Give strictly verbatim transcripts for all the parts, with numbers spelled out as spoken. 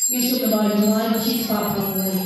Ngi shu kynmaw jingwan shispah phew wei.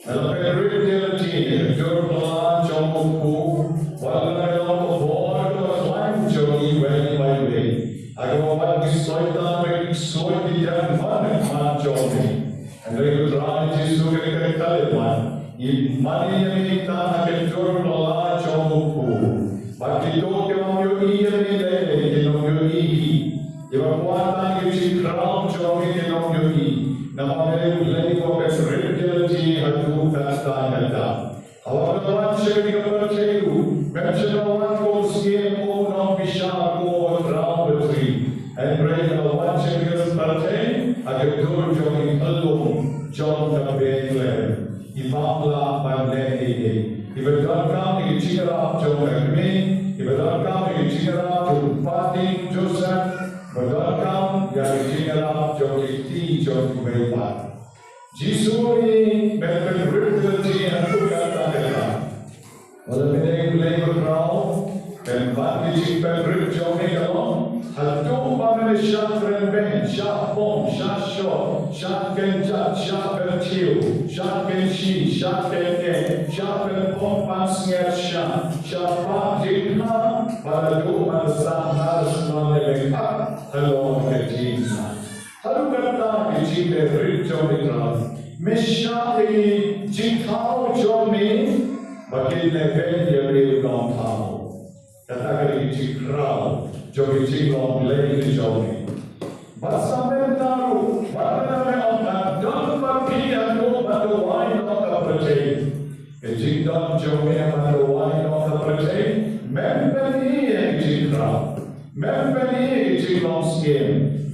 Ïa la pynrit ïa la jingïatur pla jong U Kpu, wat la ka long ka bor kaba khlaiñ jong ngi iwei pa iwei. Ha kaba wat ki soitan bad ki ksuid ki dep ban man jong ngi. Hynrei ko Trai Jisu, ka dei ka kali ban ngi mane ïa me tang ha ka ïatur pla jong U Kpu. Bad kito kiba ym ïohi ïa me lei lei kin ym ïohi hi. Kiba kwah tang ïa ka jingkhraw jong me kin ym ïohi. Namar me U Blei uba pynrit ïa lade haduh katta katta. Haba me la wan sha kane ka pyrthei ruh, mem shym la wan kum u sngewbha, kum u nongbishar, kum uba khraw batri. Hynrei me la wan sha kane ka pyrthei ha ka dur jong i khyllung jong ka Bethlehem. I bym lah ban leh ei ei. Iba donkam ïa ka jingïarap jong ka kmie, iba donkam ïa ka jingïarap jong u Pati Joseph, iba donkam ïa ka jingïarap jong ki kti jong kiwei pat. Jisu hi me pynrit ïa lade haduh katta katta. Wat la me dei U Blei ba khraw, pynban ka jingpynrit jong me ka long haduh ba me shah kren beiñ, shah pom, shah shop, shah kynjat, shah pynthiew, shah kynshi, shah kynñieh, shah pynpom pansngiat, shah, shah pah jingkhang, bad haduh ba me sah nar sngewbha ïa me kat halor ka jingïaid. Haduh katta ki jingpynrit jong me Trai. Me shah ïa ki jingthaw jong me ba kin lehbeiñ ïa me u Nongthaw. Kata ka dei ka jingkhraw jong ka jinglong Blei ka jong me. Bad sa mynta ruh, wat lada me ong, nga don bad phi haduh ban duwai noh ka pyrthei. Ka jingdon jong me ban duwai noh ka pyrthei, mem pyni ïa ka jingkhraw, mem pyni ïa ka jinglong sngewsih,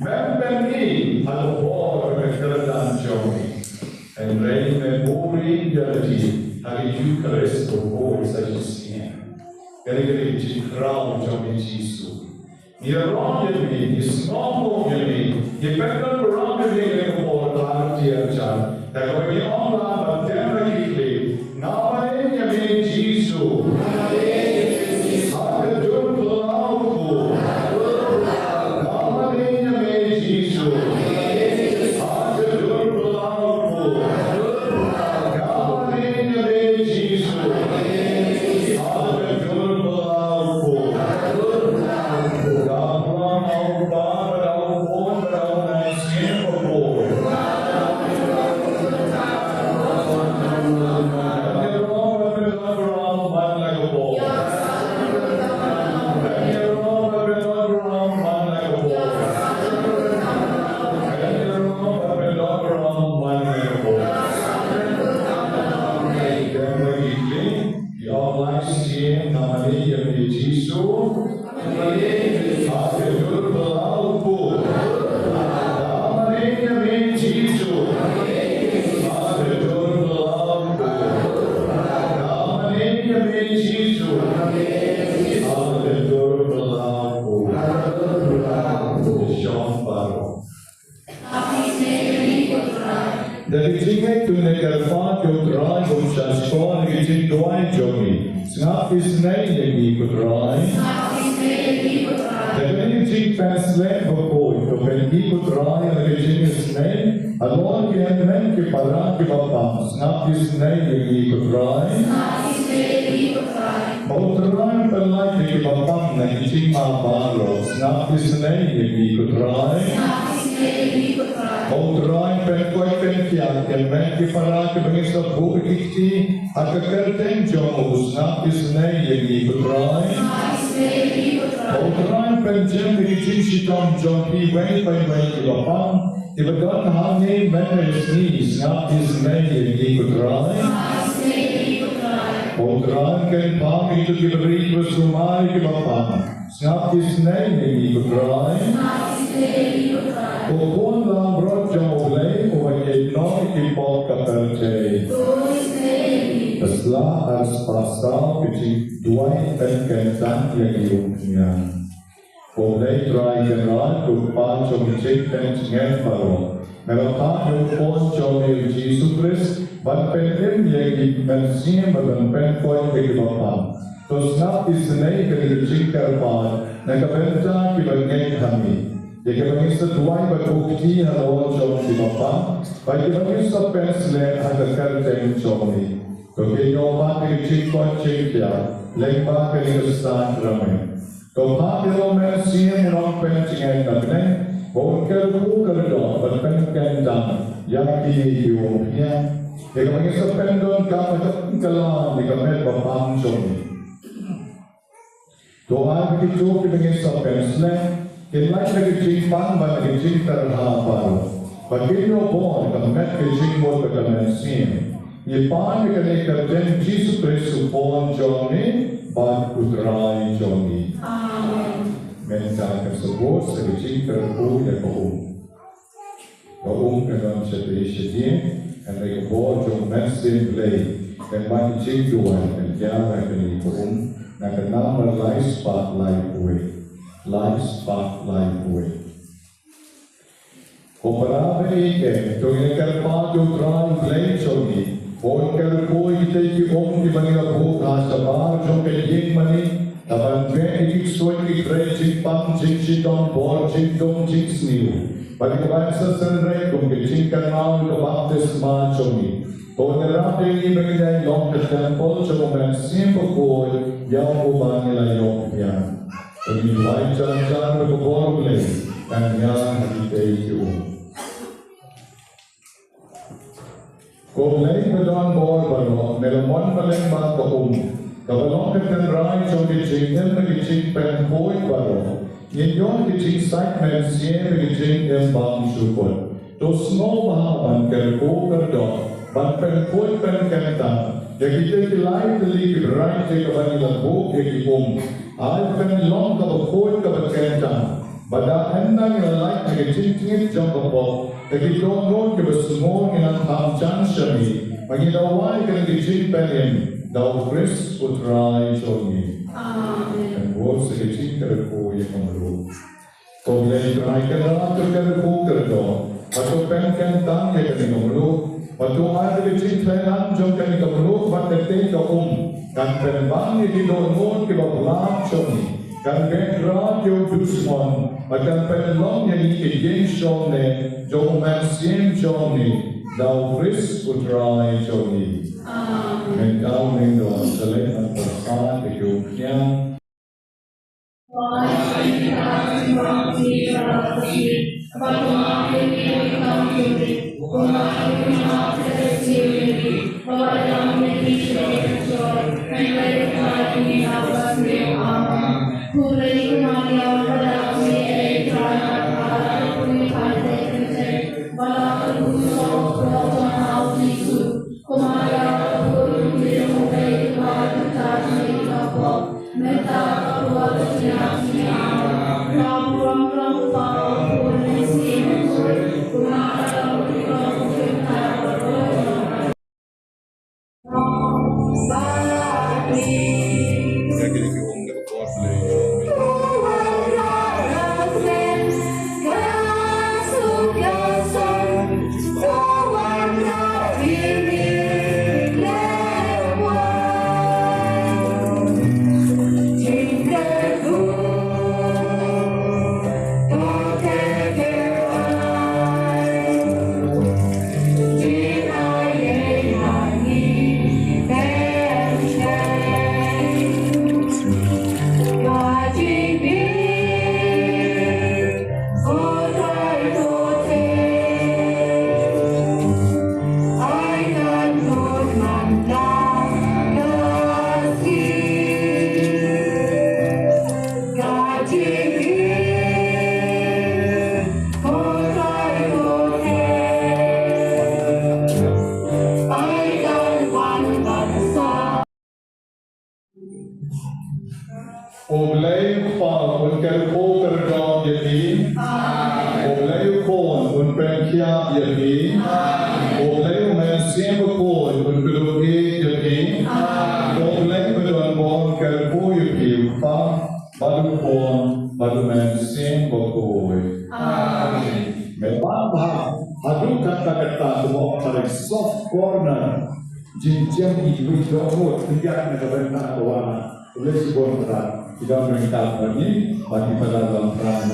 mem pyni ha ka bor ka kyrdan jong me. Hynrei me buhrieh ïa lade ha ka Eukharist baroh sa shisien. Kane ka dei ka jingkhraw jong me Jisu. Ngi ïaroh ïa me, ngi sngewnguh Ngi pynbna burom ïa me ha kane ka por, Trai Jisu. Te haba ngi ong, la ban dem na ki khlieh. Nga mane ïa me Jisu. Ha ka dur phyllaw ko. Nga mane ïa me Jisu. Ha ka dur phyllaw ko. Nga mane ïa me Jisu. Ha ka dur phyllaw ko. Nga burom ha u Kpa bad ha u Khun bad ha u Mynsiem Bakhuid. Ïa u Blei Jisu. Ha ka dur phyllaw ko. Nga mane ïa me Jisu. Ha ka dur phyllaw ko. Nga mane ïa me Jisu. Ha ka dur phyllaw ko. Shong baroh. Da ka jingngeit to ïa ka kyrpad ïa u Trai bym shah shkor na ka jingduwai jong ngi. Sngap isynei ïa ngi ko Trai. Da kane ka jingpynshlur bakhuid to peit ngi ko Trai ha ka jingisynei halor ki hynmen ki para kiba pang. Sngap isynei ïa ngi ko Trai. Ba u Trai un pynlait ïa kiba pang na ki jingma baroh. Sngap isynei ïa ngi ko Trai. Ba u Trai un pynkoit pynkhiah ïa ki hynmen ki para kiba ngi sa buh ïa ki kti ha ka kyrteng jong u. Sngap isynei ïa ngi ko Trai. Ba u Trai un pynjem ïa ki jingshitom jong kiwei pa kiwei kiba pang. Kiba don hangne mynta ka sngi, sngap isynei ïa ngi ko Trai. Ba u Trai un kynmaw ïa kito kiba rit, kiba sumar, kiba pang. Sngap isynei ïa ngi ko Trai. Ko Khun langbrot jong U Blei, uba ïeit noh ïa ki pop ka pyrthei. Pynslap ar spah saw ki jingduwai pynkyntang ïa ngi umphniang. Ko Blei Trai Kynrad, ko Kpa jong ki jingpyntngen baroh. Me la phah ïa u Khun jong me u Jisu Khrist ban pynim ïa ki mynsiem bad ban pynkoit ïa kiba pang. To sngap isynei ïa kane ka jingkyrpad na ka bynta kiba ngeit ha me, ïa kiba ngi sa duwai bad buh kti halor jong kiba pang, bad kiba ngi sa pynshlur ha ka kyrteng jong me. To kynnoh pat ïa ka jingkoit jingkhiah lyngba kane ka sakramen. To phah ïa u Mynsiem Nongpyntngen na bneng, ba un kyrkhu kyrdoh bad pynkyntang ïa kine ki umphniang, ïa kaba ngi sa pyndonkam ha ka kylla ïa ka met ba pang jong me. To ai ba kito kiba ngi sa pynshlur kin lait na ka jingpang bad na ka jingtyrha baroh, bad kin ïoh bor ka met ka jingmut bad ka mynsiem. Ngi pan ïa kane ha ka kyrteng Jisu Khrist u Khun jong ngi bad u Trai jong ngi. Amen. Mynta kan sa bud sa ka jingkyrkhu ïa ka um. Ka um kan don shatei shadien, hynrei ka bor jong u Mynsiem Blei kan wan jingduwai, kan ïa rai kane ka um na ka nambar lai spah lai wei. Lai spah lai wei. Ko para bangeit, to ngin kyrpad ïa u Trai U Blei jong ngi, ba un kyrkhu ïa kitei ki um kiba ngi la buh ha shabar jong ka ïing mane, da ban beh ïa ki ksuid ki khrei jingpang jingshitom bor jingdum jingsniew, bad ïa ka ban sa synreit kum ka jingkynmaw ïa ka baptisma jong ngi. Ko ïarap ïa ngi ba ngin ïai long ka templ jong u Mynsiem Bakhuid ïa uba ngi la ïoh biang. Ngin duwai jan jan ba ka bor U Blei kan ïaid ha kitei ki um. Ko Blei ba don bor baroh, me la mon bad lyngba ka um, kaba long ka tynrai jong ka jingim bad ka jingpynkhuid baroh. Ngin ïoh ka jingsait mynsiem bad ka jingim bymjukut. To sngewbha ban kyrkhu kyrdoh, ban pynkhuid pynkyntang ïa kitei ki lai tylli ki bright ïa kiba ngi la buh ïa ki um. Ai ba kan long kaba khuid kaba kyntang. Bad hynda ngi la lait na ka jingtngit jong ka pop, da ki dohnud kiba sngewbha ngi nang kham jan sha me, ba ngi dawa ïa kane ka jingpynim da U Khrist U Trai jong ngi. Amen. Kan bud sa ka jingkyrkhu ïa ka mluh. Ko Blei Trai Kynrad, to kyrkhu kyrdoh Kan tang ïa kane ka mluh, bad to ai ba ka jingkhlaiñ lang jong kane ka mluh bad ka tei ka um kan pynbang ïa ki dohnud kiba blah jong ngi, kan bynrap ïa u dusmon bad kan pynlong ïa ngi ki ïing shongneh jong u Mynsiem jong ngi, da u Khrist u Trai jong ngi. Amen. Mynta ngin ïa leit ban pyrshang ïa ki umphniang. U Blei u Kpa un kyrkhu kyrdoh ïa phi. U Blei u Khun un pynkhiah ïa phi. U Blei u Mynsiem Bakhuid un kyrkhu ïa phi. U Blei ba don bor un kyrkhu ïa phi, u Kpa bad u Khun bad u Mynsiem Bakhuid. Amen. Me bang bha haduh katta katta, kumba ong ka soft corner. Jingjem ïa kiwei ki dohnud, pynïaid na ka bynta ka wanrah. U Blei shibun Trai, ki don ryngkat bad ngi, bad ngi pynlong tang.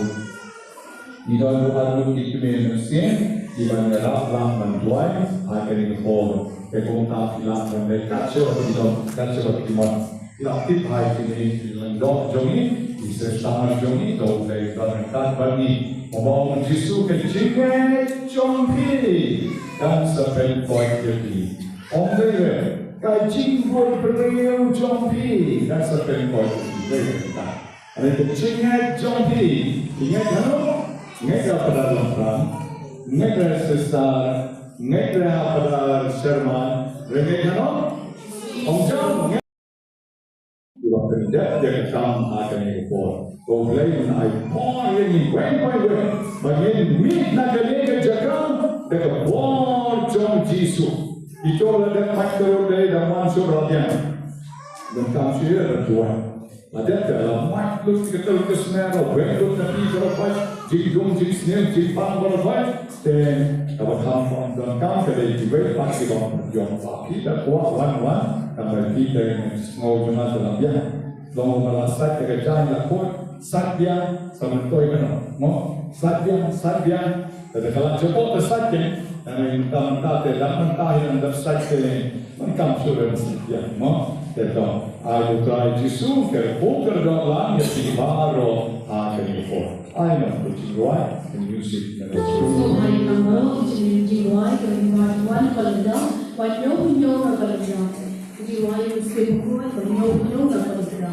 Ngi don ruh arngut ki kmie mynsiem kiban ïarap lang ban duwai ha kane ka por. Te kumta phi lah ban leit kat shaba phi don, kat shaba phi mon. Phi lah tip ha kine ki lyngdoh jong ngi, ki sister jong ngi, to U Blei don ryngkat bad ngi. Kumba ong u Jisu, ka jingngeit jong phi kan sa pynkoit ïa phi. Ong dei re, ka jingbun briew jong phi kan sa pynkoit ïa phi. Dei re ta. Hynrei ka jingngeit jong phi, phi ngeit hano? Ngeit ïa u Phadar Longthrang, ngeit ïa u Sister, ngeit ïa u Phadar Sherman, ngeit hano? Ong jong, ngeit. Kiba pyndep ïa ka kam ha kane ka por. Ko U Blei un ai bor ïa ngi weng pa weng ba ngin mih na kane ka jaka da ka bor jong u Jisu. Ito la dep pat ka rot dei da man shuh la biang. Donkam shuh ïa la duwai. La dep te la mait lut ka tel ka smer, la weng lut na phi baroh pait, jingdum jingsniew jingpang baroh pait. Te kaba kham donkam ka dei kiwei pat ki bym pat ïoh, ba phi da kwah wan wan, tangba phi te sngew jong nga te la biang. Long ba la sait ka jaiñ la kut, sait biang, sa myntoi kano. Mo, sait biang, sait biang. Te da ka la jaboh te sait biang. Te mynta mynta te da mynta hi nang da sait te. Donkam shuh re sait biang. Mo, te to. Ai U Trai Jisu, kyrkhu kyrdoh lang ïa phi baroh ha kane ka por. Ai nang ka jingrwai, ka music na ka. So ai nang baroh ka jingrwai, ka jingrwai wan ka lada, wan ñiew ñiew na ka lada. Ka jingrwai ka skhem ko, wan ñiew ñiew na ka lada.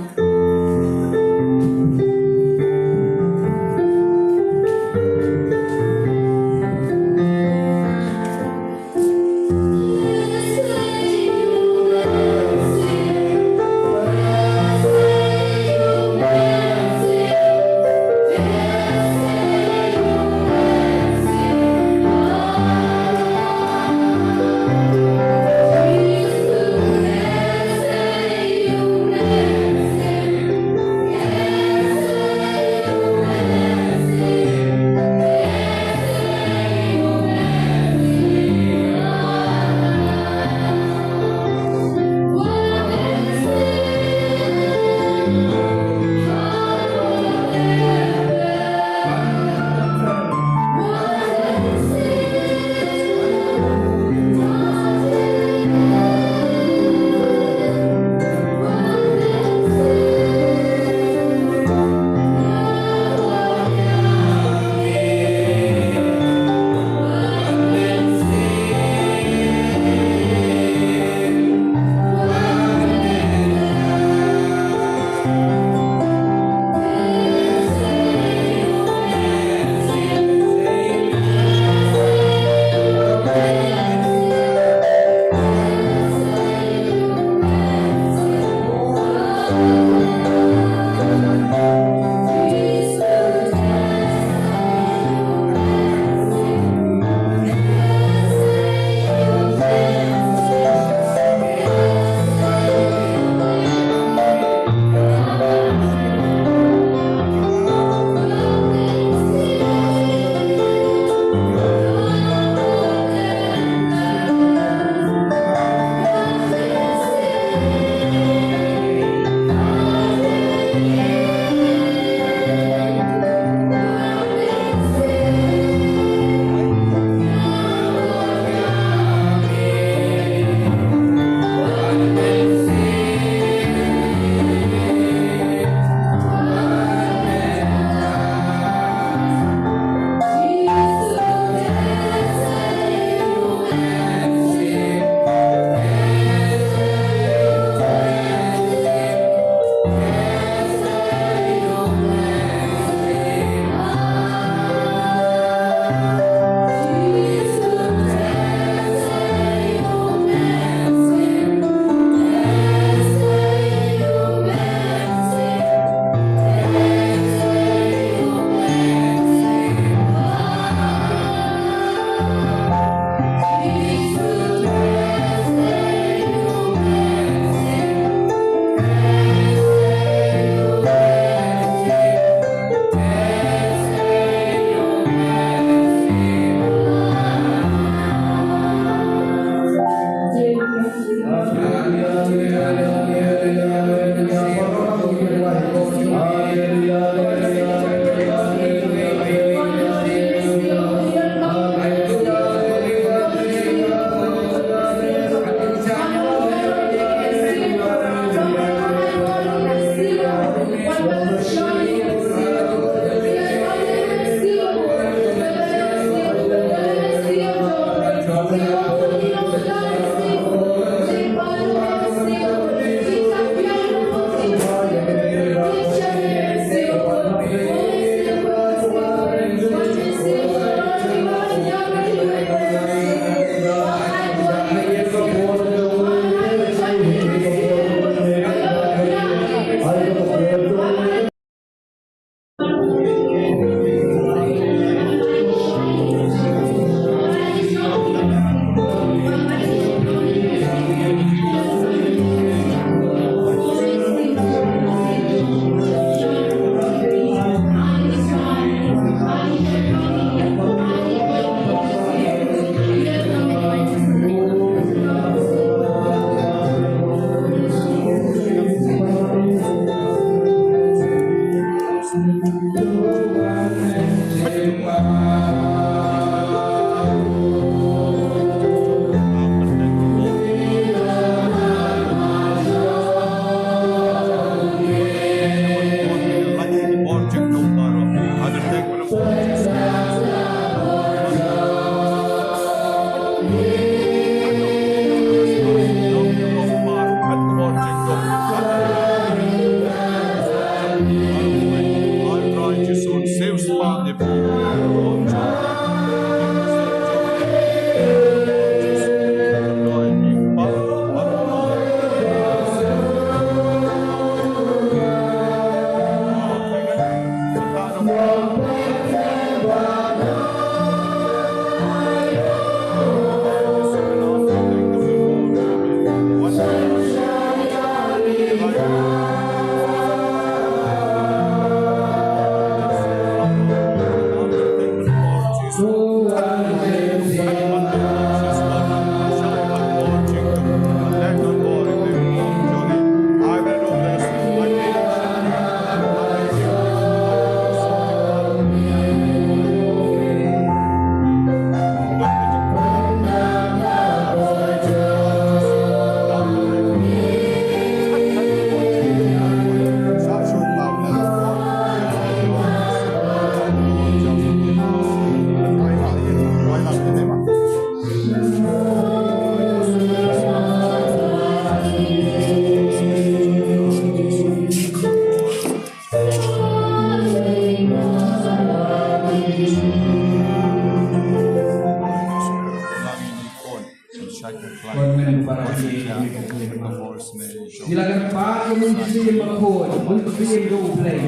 Mynsiem Bakhuid, Mynsiem jong U Blei,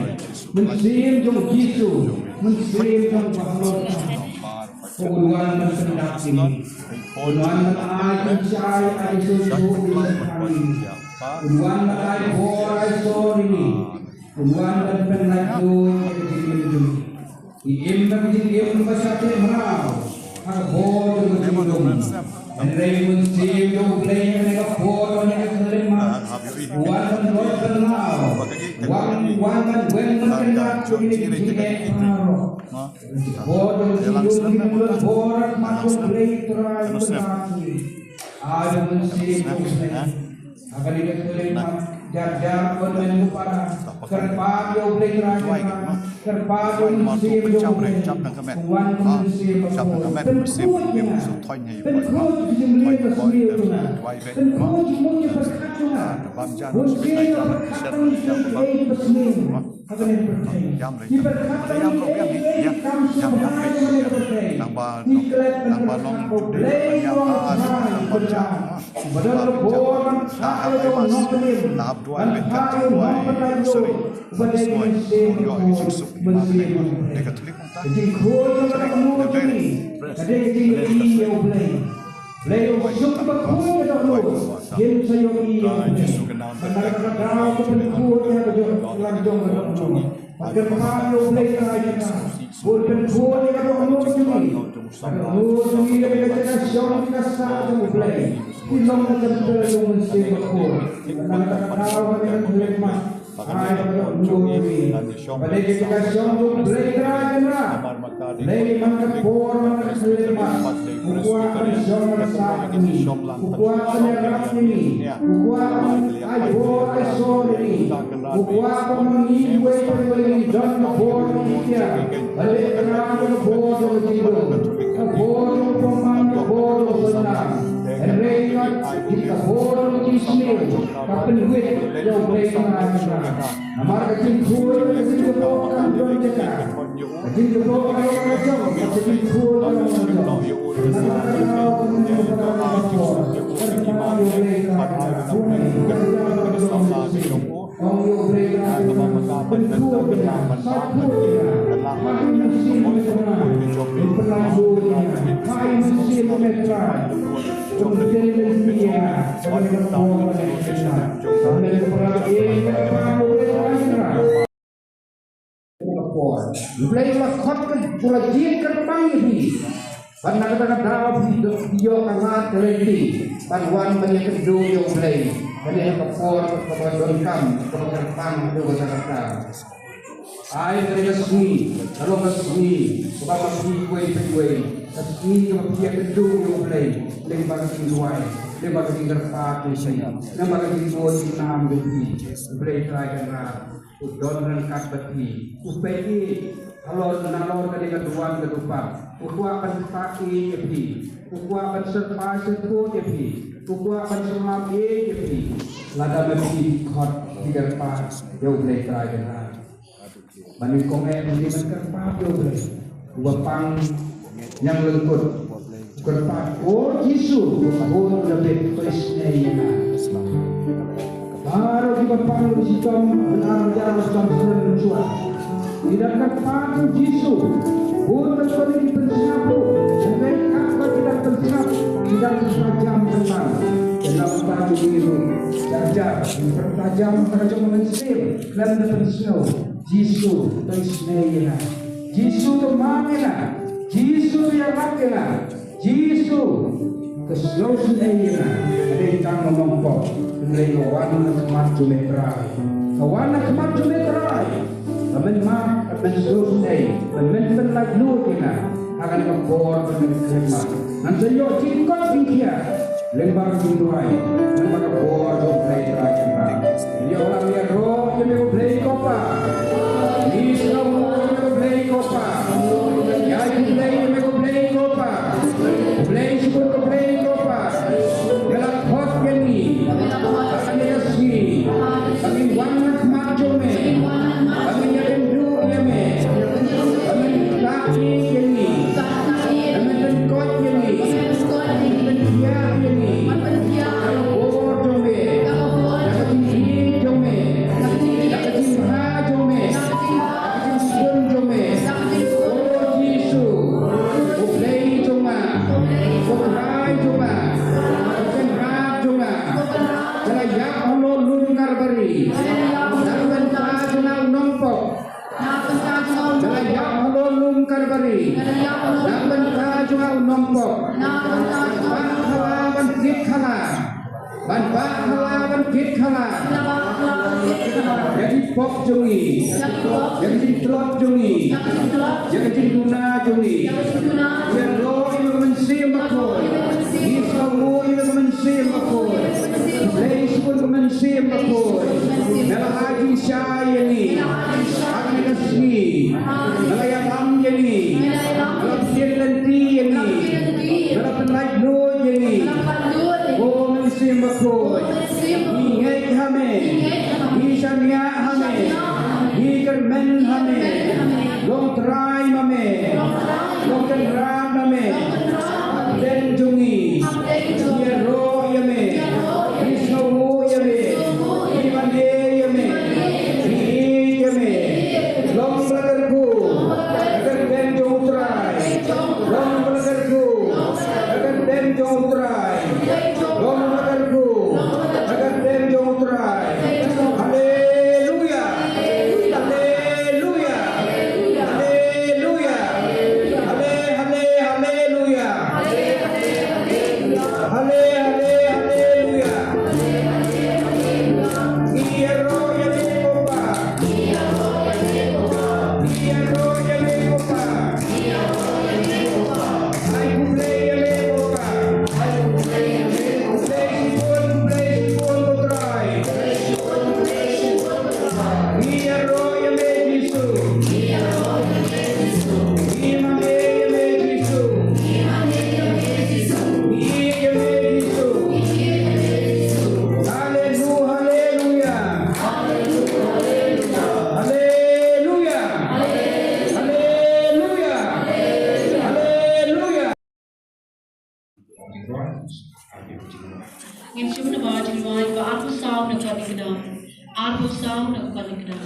Mynsiem jong U Jisu, Mynsiem jong U Bahalor. Un wan ban pyndap ïa ngi. Un wan ban ai jingshai ai jingsngewthuh ïa ngi. Un wan ban ai bor ai sor ïa ngi. Un wan ban pynlait luid ïa ka jingim jong ngi. Ngi im da ka jingim kaba shah teh mraw ha ka bor jong ka jingdum. Hynrei Mynsiem jong U Blei ha kane ka por, ha kane ka khyllipmat, u wan ban lait ban law, u wan, u wan ban weng ban kynrad ïa kine ki jingeh baroh. Ka bor jong ka jingdum, ngi don bor ha khmat jong U Blei Trai Kynrad jong ngi. Ai ba U Mynsiem jong U Blei ha kane ka khyllipmat, jar jar, ko hynmen ko para, kyrpad ïa U Blei Trai Kynrad, kyrpad ïa U Mynsiem jong U Blei. Wan U Mynsiem Bakhuid, pynkhuid ïa nga, pynkhuid ïa ka jingmlien ka sniew jong nga, pynkhuid ïa ka jingmut ka pyrkhat jong nga. Bun sien ki pyrkhat, bun sien ki ei ki basniew ha kane ka pyrthei. Ki pyrkhat ïa ei ei ei kam sngewbha ha kane ka pyrthei. Ngi klet ban pyrkhat, U Blei U Trai Kynrad, uba don ka bor ban phah ïa u nongpynim, ban phah ïa u nongpynlait luid, uba dei U Mynsiem Bakhuid, Mynsiem U Blei. Ka jingkhuid jong ka dohnud jong ngi ka dei ka jingïohi ïa U Blei. Blei, u shong bakhuid ka dohnud, kin sa ïohi ïa U Blei. Bad na kata ka daw ka pynkhuid ïa ka jong, ka jong ka dohnud. Bad kyrpad ïa U Blei Trai Kynrad, bad pynkhuid ïa ka dohnud jong ngi. Ka dohnud jong ngi ka dei ka jaka shong, ka sah jong U Blei. Ki long ka templ jong U Mynsiem Bakhuid. Bad na kata ka daw ka khyllipmat, ai ba ka dohnud jong ngi, ba dei ka jaka shong jong U Blei Trai Kynrad. Blei, man ka por, man ka khyllipmat, u kwah ban shong ban sah ïa ngi, u kwah ban ïarap ïa ngi, u kwah ban ai bor ai sor ïa ngi, u kwah ba ma ngi kiwei pa kiwei ngi don ka bor jong u Trai, ba dei ka bor jong u Trai, ka bor jong u bymman, ka bor jong u sngewtynnat. Hynrei ka bor jong u sniew ka pynwit ïa U Blei Trai Kynrad. Namar ka jingkhuid ka jingkyrpad kam don jaka. Ka jingkyrpad ka long ka jong, ka jingkhuid ka long ka jong. Namar ka jingkhuid ka long ka jong. Ong ïa U Blei Trai, pynkhuid ïa nga, sa khuid ïa nga. Ai mynsiem ïa nga, pynlait luid ïa nga. Ai mynsiem ïa nga Trai. Pynlait luid ïa nga. Sa khuid ïa nga. Sa khuid ïa nga. Ka por. U Blei u la khot, u la jied kyrpang ïa phi. Bad na kata ka daw phi ïoh ka lad ka lynti ban wan ban ïakynduh ïa U Blei. Kane ka por kaba donkam, kaba kyrpang haduh katta katta. Ai kane ka sngi ka long ka sngi kaba ma phi kiwei pa kiwei, ka sngi kaba phi ïakynduh ïa U Blei lyngba ka jingduwai, lyngba ka jingkyrpad ïa U Blei, lyngba ka jingduwai jingnam ïa U Blei. U Blei Trai Kynrad u don ryngkat bad phi. U peit halor nalor kane ka duwan ka dupat. U kwah ban ktah ïa phi. U kwah ban syrpai syrpud ïa phi. U kwah ban sumar ïa phi. Lada ma phi khot, phi kyrpad ïa U Blei Trai Kynrad. Ban ïa kong eh, ban kyrpad ïa U Blei. Uba pang ñianglyngkut. Kyrpad, O Jisu, U Khun u Dabid, to isynei ïa nga. Baroh kiba pang, kiba shitom, bynrap, bynrap, shitom, shitom, shitom. Ki dang kyrpad, O Jisu, bun ka soni ki pynsngap ruh, hynrei katba ki dang pynsngap, ki dang pyntajam kynmaw. Kynmaw ba ki ruh, jar jar, ki pyntajam, ka jong ka mynsiem, khlem da pynsngew. Jisu, to isynei ïa nga. Jisu, to map ïa nga. Jisu, to ïarap ïa nga. Jisu, to sngewsynei ïa nga. Ka dei tang ka mongkok, hynrei ka wan na khmat jong me Trai. Ka wan na khmat jong me Trai. Ba men map, ba men sngewsynei, ba men pynlait luid ïa nga. Ha kane ka por, ba men khlem map. Ngan sa ïoh jingkoit jingkhiah. Lyngba ka jingduwai, lyngba ka bor jong U Blei Trai Kynrad. Ïa u la ïaroh ïa me U Blei ko Pa. Ngi sngewbha ïa me U Blei ko Pa. Ïa U Blei ïa me U Blei ko Pa. U Blei shibun U Blei ko Pa. Ïa la khot ïa ngi. Ba ngi ïa sngi. Ba ngin wan ha khmat jong me. Ba ngin ïakynduh ïa me. Ba ngin ktah ïa ngi. Ba ngin pynkhiah ïa ngi. Ba ngin pynkhiah ïa ngi. Ba ngin pynkhiah ïa ngi. Ka bor jong me. Ka bor jong me. Ka jingïeit jong me. Na ka bynta jong nga u nongpop. Ban bah khala ban kit khala. Ban bah khala ban kit khala. Ïa ki pop jong ngi. Ïa ki jingtlot jong ngi. Ïa ki jingduna jong ngi. Ïaroh ïa ka Mynsiem Bakhuid. Ngi sngewnguh ïa ka Mynsiem Bakhuid. Khublei shibun ka Mynsiem Bakhuid. Me la ai jingshai ïa ngi. Ha kane ka sngi. Me la ïalam ïa ngi. Me la pynlynti ïa ngi. Me la pynlait lut ïa ngi. Ko Mynsiem Bakhuid. Ngi ngeit ha me. Ngi shaniah ha me. Ngi kyrmen ha me. Long Trai ma me. Long Kynrad ma me. Hapdeng jong ngi. Ïaroh ïa me. Ngi sngewnguh ïa me. Ngi mane ïa me. Ngi ïeit ïa me. Long la kyrkhu. Ha ka kyrteng jong U Trai. Long la kyrkhu. Ha ka kyrteng jong U Trai. Long la kyrkhu. Ha ka kyrteng jong U Trai. Haleluya. Haleluya. Haleluya. Hale, hale, haleluya. Hale, hale, haleluya. Ngi ïaroh ïa me ko Pa. Ngi ïaroh ïa me ko Pa. Ai khublei ïa me ko Pa. Khublei shibun, khublei shibun ko Trai. Ngi ïaroh ïa me Jisu. Ngi mane ïa me Jisu. Ngi ïeit ïa me Jisu. Haleluya, haleluya. Haleluya. Haleluya. Haleluya. Ngin shim na ba jingrwai ba arphew saw na ka khyndai. Arphew saw na ka khyndai.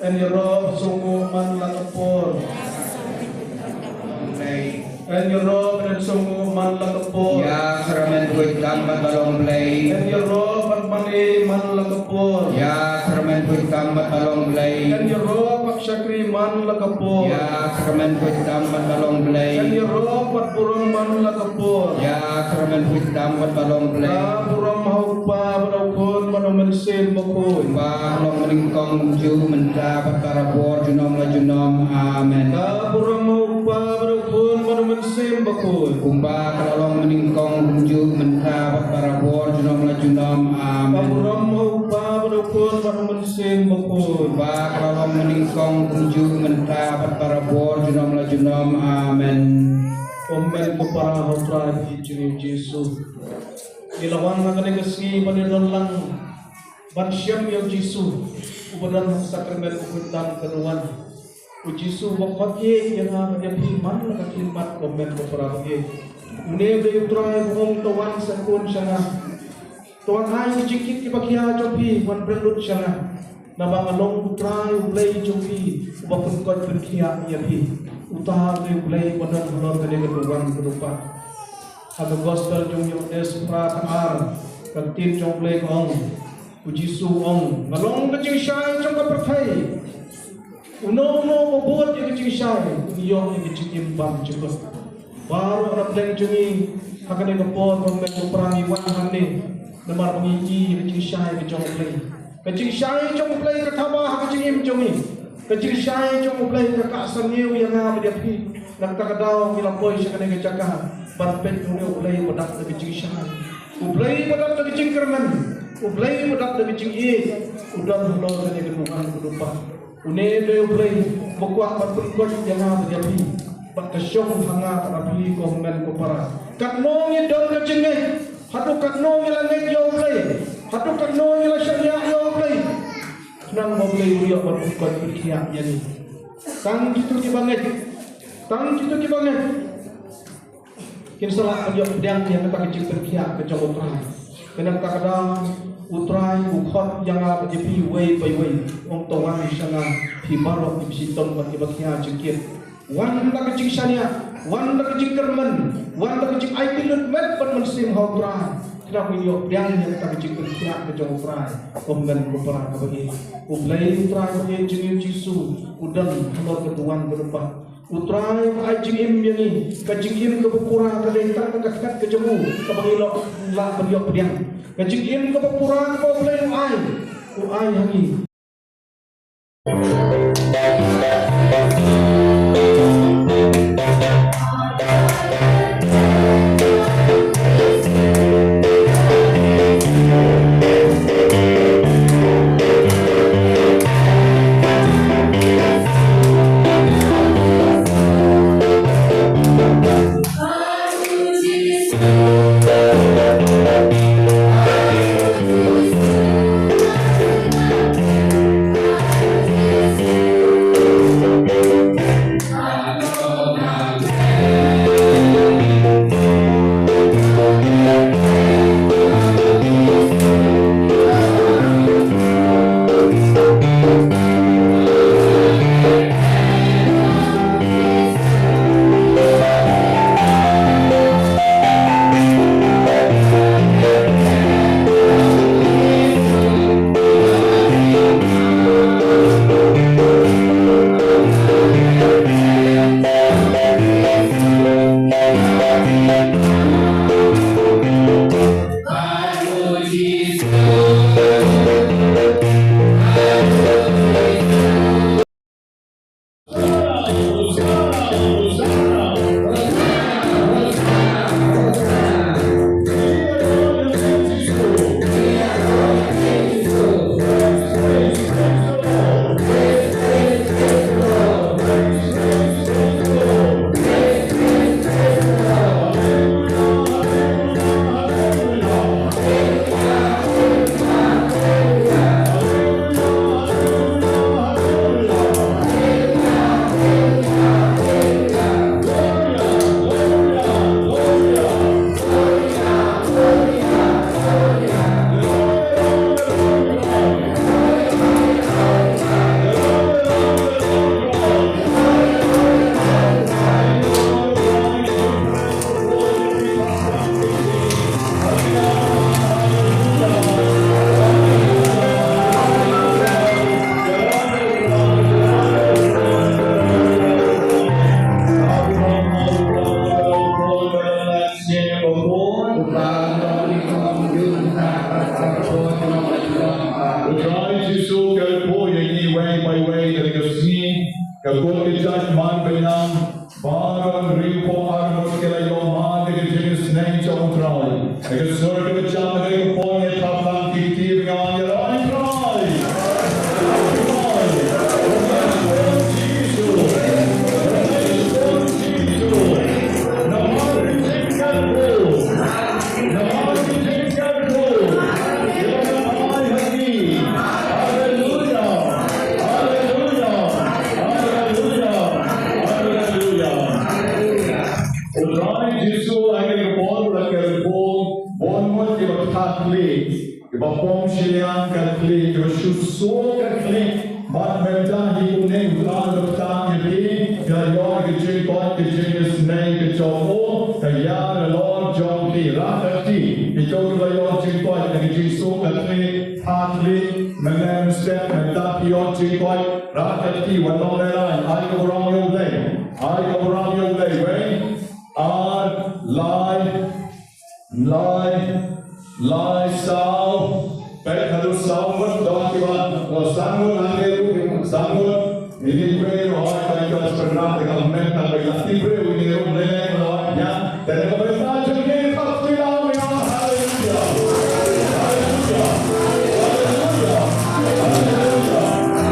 Yn ïaroh sngewbha man la ka por. Yn ïaroh bad sngewbha man la ka por. Ïa kyrmen buit tam bad ba long Blei. Yn ïaroh bad man e man la ka por. Ïa kyrmen buit tam bad ba long Blei. Yn ïaroh bad shakri man la ka por. Ïa kyrmen buit tam bad ba long Blei. Yn ïaroh bad burom man la ka por. Ïa kyrmen buit tam bad ba long Blei. Ka burom ha u Kpa bad ha u Khun bad ha u Mynsiem Bakhuid. Ba long mynnyngkong kumjuh mynta bad barabor junom la junom. Amen. Ka burom ha u Kpa bad ha u Khun bad ha u Mynsiem Bakhuid. Kumba ka la long mynnyngkong kumjuh mynta bad barabor junom la junom. Amen. Ka burom ha u Kpa bad ha u Khun bad ha u Mynsiem Bakhuid. Kumba ka la long mynnyngkong kumjuh mynta bad barabor junom la junom. Amen. Ko hynmen ko para ha u Trai bad jong ngi u Jisu. Ngi la wan ha kane ka sngi ban ïadon lang ban shem ïa u Jisu uba don ha ka sakramen u khuid tam ka duwan. U Jisu uba khot ïa nga bad ïa phi man la ka khlieh mat ko hynmen ko para bangeit. Une u dei u Trai uba ong to wan sha khun sha nga. To wan ai ki jingkit kiba khia jong phi, wan bret lut sha nga. Naba nga long u Trai u Blei jong phi uba pynkoit pynkhiah ïa phi. Uta u dei u Blei uba don halor kane ka duwan ka dupat. Ha ka gospel jong u Ïoannis phra ka ar, ka ktien jong u Blei ka ong, u Jisu u ong, nga long ka jingshai jong ka pyrthei. Uno uno uba bud ïa ka jingshai un ïoh ïa ka jingim bymjukut. Baroh na pdeng jong ngi ha kane ka por ba ngi wan hangne namar ba ngi ïohi ïa ka jingshai ka jong u Blei. Ka jingshai jong u Blei ka thaba ha ka jingim jong ngi. Ka jingshai jong u Blei ka kah sangeh ïa nga bad ïa phi. Na kata ka daw ngi la poi sha kane ka jaka ban peit ïa une u Blei uba dap da ka jingshai, u Blei uba dap da ka jingkyrmen, u Blei uba dap da ka jingïeit, u don halor kane ka duwan ka dupat. Une u dei u Blei uba kwah ban pynkoit ïa nga bad ïa phi bad ka shong ha nga bad ïa phi ko hynmen ko para. Katno ngi don ka jingngeit, haduh katno ngi la ngeit ïa u Blei, haduh katno ngi la shaniah ïa u Blei. Khnang ba u Blei u ïoh ban pynkoit pynkhiah ïa ngi. Tang kito kiba ngeit, tang kito kiba ngeit kin sa lah ban ïoh pdiang ïa kata ka jingpynkhiah ka jong u Trai. Kane kata ka daw u Trai u khot ïa nga bad ïa phi uwei pa uwei, u ong to wan sha nga phi baroh kiba shitom bad kiba khia jingkit. Wan da ka jingshaniah, wan da ka jingkyrmen, wan da ka jingaiti lut met bad mynsiem ha u Trai. Khnang ba ngin ïoh pdiang ïa kata ka jingpynkhiah ka jong u Trai. Ko hynmen ko para kaba ïeit, u Blei u Trai ba ïeit jong ngi u Jisu u don halor ka duwan ka dupat. U Trai u ai jingim ïa ngi, ka jingim kaba pura ka dei tang ka ktah ka jong u kaba ngi lah ban ïoh pdiang. Ka jingim kaba pura kaba u Blei u ai, u ai ha ngi. Ba pom shiliang ka khlieh, ba shu suk ka khlieh. Bad mynta hi kumne U Trai u la kyrteng ïa phi, ïa ïoh ka jingkoit ka jingisynei ka jong u, ka ïa ka lor jong phi. Rah ka kti, ito kiba ïoh jingkoit na ka jingsuk ka khlieh, ha khlieh, mynne mynstep mynta phi ïoh jingkoit. Rah ka kti, wan long leilai, ai ka burom ïa U Blei, ai ka burom ïa U Blei. Wei, ar, lai, lai, lai, saw. Peit haduh saw ngut, don kiba, oh, san ngut hangne ruh, san ngut. Ini briew ruh, hooid, ka jingpynrap ka met, ka met, la ki briew ini ruh, leh, hooid, ïa. Te ka bynta jong ngi ka pynlong ïa, haleluya. Haleluya. Haleluya. Haleluya.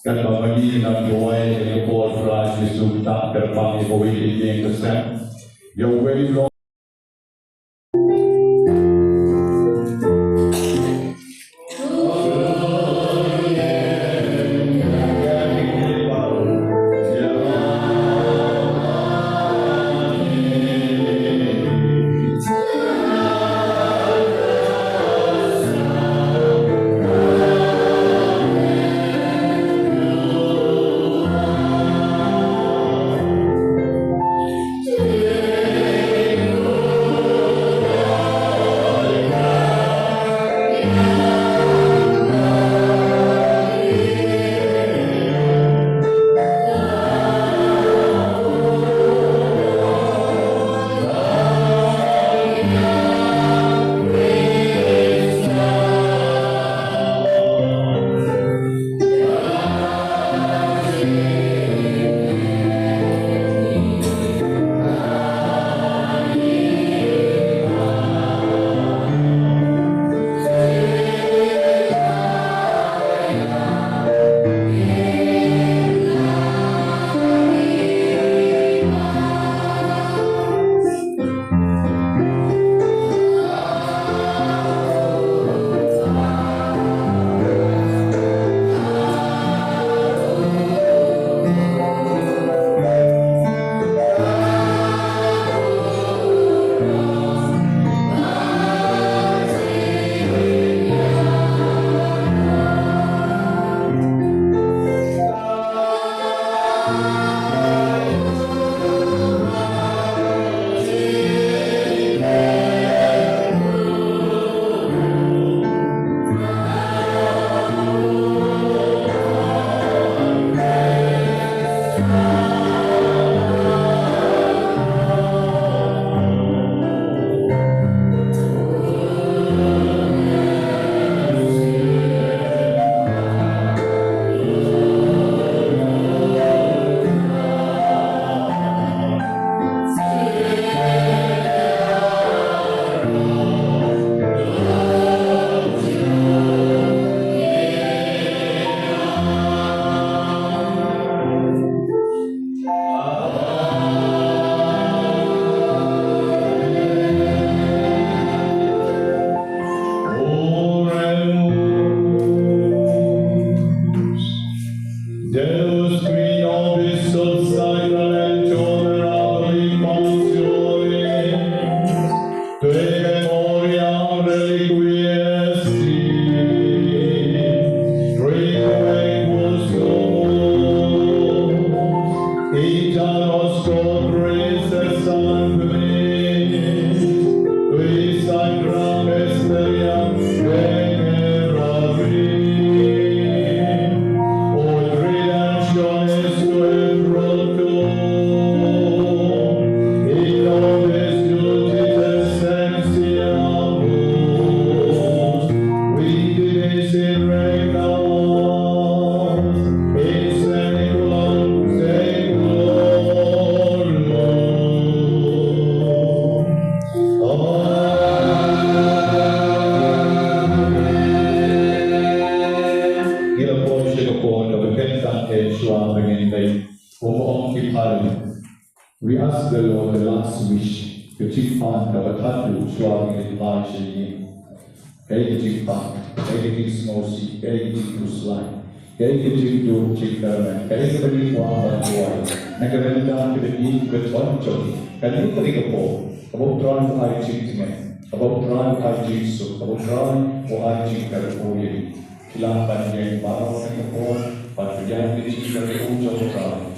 Katba ma ngi nang duwai ïa ka por Trai Jisu, ta kyrpang ïa kawei ka step. Ïa uwei u long Swish, ka jingpang kaba khatduh shuwa ngi leit phai sha ïing. Kaei ka jingpang, kaei ka jingsngewsih, kaei ka jingkhuslai, kaei ka jingduh jingkyrmen, kaei kaba ngi kwah ban duwai na ka bynta ka jingim ka jong ngi. Kane ka dei ka por kaba U Trai u ai jingtngen, kaba U Trai u ai jingsuk, kaba U Trai u ai jingkyrkhu ïa ngi. Ki lah ban ïeng baroh kane ka por ban pynïaid ka jingkyrkhu jong U Trai.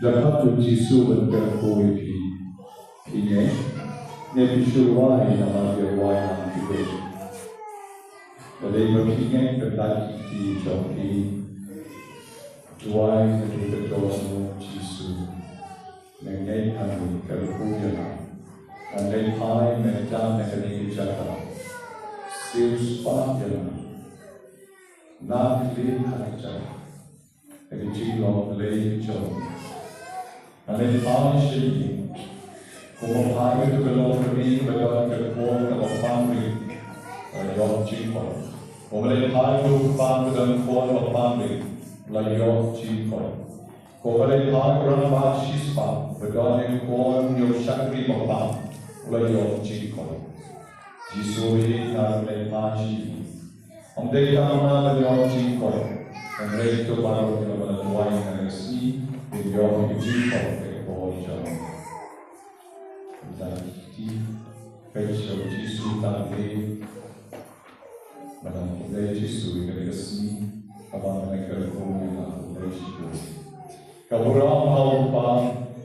Lada u Jisu u ban kyrkhu ïa phi, phi ngeit? Ne phi shu rwai namar ki rwai lang ki wei? Balei ba phi ngeit ba ki kti jong phi? Duwai, naduh ka dohnud Jisu. Nga ngeit, kyrkhu ïa nga. Ngan leit phai mynta na kane ka jaka. Siewspah ïa nga. Nang ïa ka jaka. Ka jinglong Blei jong. Ngan leit phai sha ïing. Kumba phai ka tu ka longkmie ba don ka khun kaba pang rit, la ïoh jingkoit. Kumba leit phai ka tu ka pang ba don khun ba pang rit, la ïoh jingkoit. Kumba leit phai ka rangbah shispah ba don ka khun ïoh shakri ba pang, la ïoh jingkoit. Jisu ïa nga leit phai sha ïing. Ym dei tang ma nga ban ïoh jingkoit, hynrei to baroh kiba la duwai ha kane ka sngi, kin ïoh ïa ka jingkoit ka bor jong. Peit sha u Jisu, tang ïa. Ba nang khublei Jisu ïa kane ka sngi, kaba nang kyrkhu ïa nga, khublei shibun. Ka burom ha u Kpa,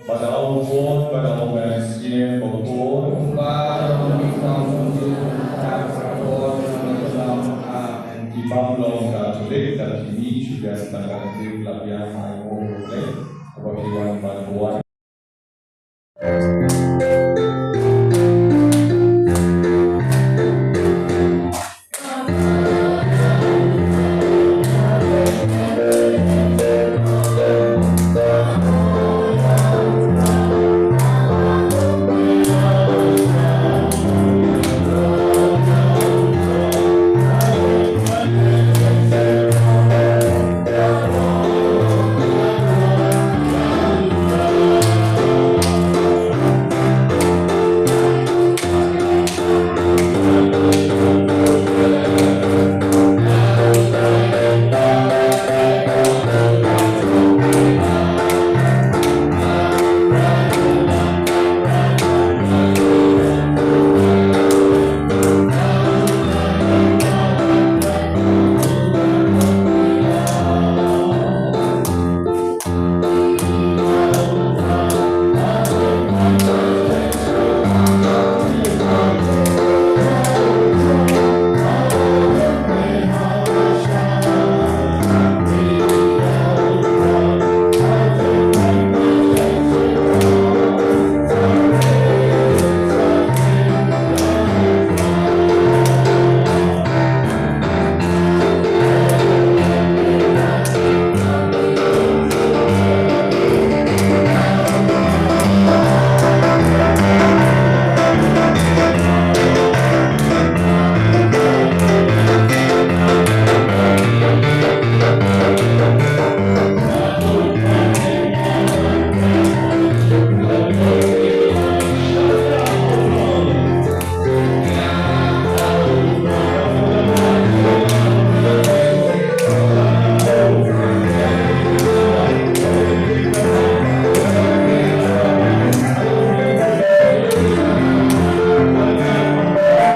bad ha u Khun, bad ha u Mynsiem Bakhuid. Kumba ha u nyngkong, mynta bad ha ka por, bad ha ka por. Amen. Ki bym long Katholik, da kine shu dep tang ka Katholik, la biang ai u Blei. Kaba ki wan ban duwai.